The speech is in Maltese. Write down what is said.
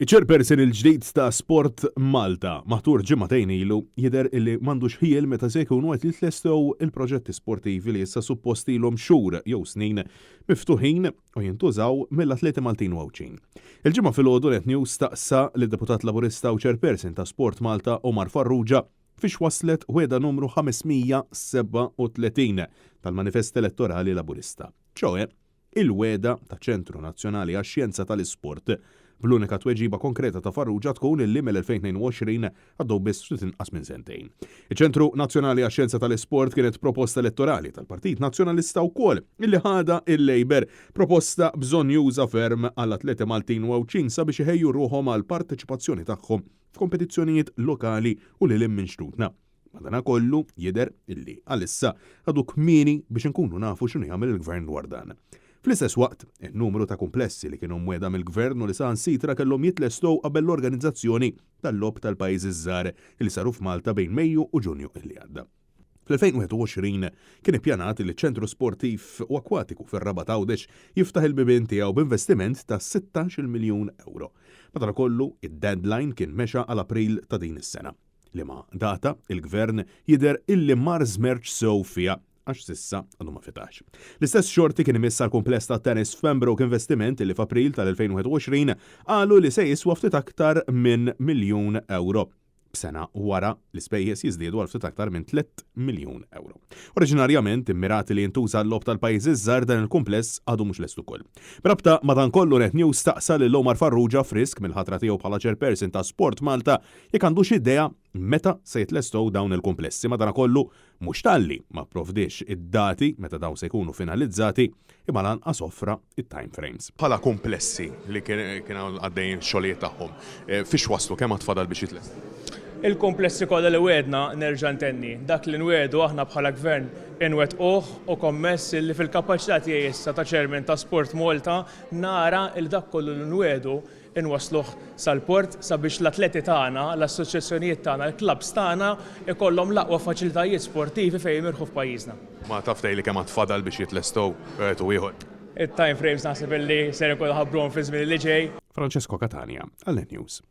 Iċ-chairperson il-ġdid ta' Sport Malta, maħtur ġimagħtejn ilu, jidher illi m'għandux ħjiel meta se jkunu qed jitlestew il-proġetti sportivi li issa suppost ilhom xhur jew snin miftuħin u jintużaw mill-atleti Maltin u Għawdxin. Il-Ġimgħa filgħodu Net News staqsa lid-Deputat Laburista u Chairperson ta' Sport Malta Omar Farrugia fiex waslet wegħda numru 537 tal-manifest elettorali Laburista, ċoe il-wegħda ta' Ċentru Nazzjonali għax-Xjenza tal-Isport, bl-unika tweġiba konkreta ta' Farrugia tkun illi mill-2022 għaddew biss ftit inqas minn sentejn. Iċ-Ċentru Nazzjonali għax-Xjenza tal-Isport kienet proposta elettorali tal-Partit Nazzjonalista wkoll illi ħadha il-Labour, proposta bżonnjuża ferm għall-atleti Maltin u Għawdxin sabiex iħejju ruħhom għall-parteċipazzjoni tagħhom f'kompetizzjonijiet lokali u lil hinn minn xtutna. Madanakollu, jidher illi għalissa għadu kmieni biex inkunu nafu x'inhu jagħmel il-Gvern dwar dan. Fl-istess waqt, in-numru ta' kumplessi li kienu mwiegħda mill-Gvern u li saħansitra kellhom jitlestew qabel l-organizzazzjoni tal-Logħob tal-Pajjiżi ż-Żgħar li saru f'Malta bejn Mejju u Ġunju li għadda. Fl-2021 kien ippjanat li ċ-Ċentru Sportiv u Akkwatiku fir-Rabat Għawdex jiftaħ il-bibien tiegħu b'investiment ta' 16-il miljun ewro. Madanakollu, id-deadline kien mexa għal April ta' din is-sena. Liema data il-Gvern jidher illi mar żmerċ sew fiha għax s'issa għadu ma fetaħx. L-istess xorti kien imiss għall-kumpless tat-tennis f'Pembroke investiment illi f'April tal-2021 qalu li se jiswa ftit aktar minn miljun ewro. B'sena wara, l-ispejjeż jiżdiedu għal ftit aktar minn 3 miljun ewro. Oriġinarjament immirat li jintuża għal-logħob tal-pajjiżi ż-żgħar dan il-kumpless għadu mhux lest ukoll. B'rabta ma' dan kollu Net News staqsa lil Omar Farrugia frisk mill-ħatra tiegħu bħala Chairperson ta' Sport Malta Jekk għandux idea meta se jitlestew dawn il-kumplessi, madanakollu mhux talli ma pprovdiex id-dati meta dawn se jkunu finalizzati, imma lanqas offra t-time frames. Bħala kumplessi li kien hawn għaddejjin x-xogħlijiet tagħhom, fiex waslu, kemm għad fadal biex jitlestew? Il-kumplessi kollha li wegħdna, nerġa' ntenni, dak li nwiegħdu aħna bħala Gvern inwettquh u kommess li fil-kapaċità tiegħi issa ta' Chairman ta' Sport Malta nara li dak kollu li nwiegħdu inwassluh sal-port sabiex l-atleti tagħna, l-assoċjazzjonijiet tagħna, il-klabbs tagħna jkollhom l-aqwa faċilitajiet sportivi fejn jimirħu f'pajjiżna. Ma taf tgħidli kemm għad fadal biex jitlestew wieħed u ieħor? It-time frames naħseb illi ser inkunu nħabbruhom fiż-żmien li ġej. Francesco Catania, għal Net News.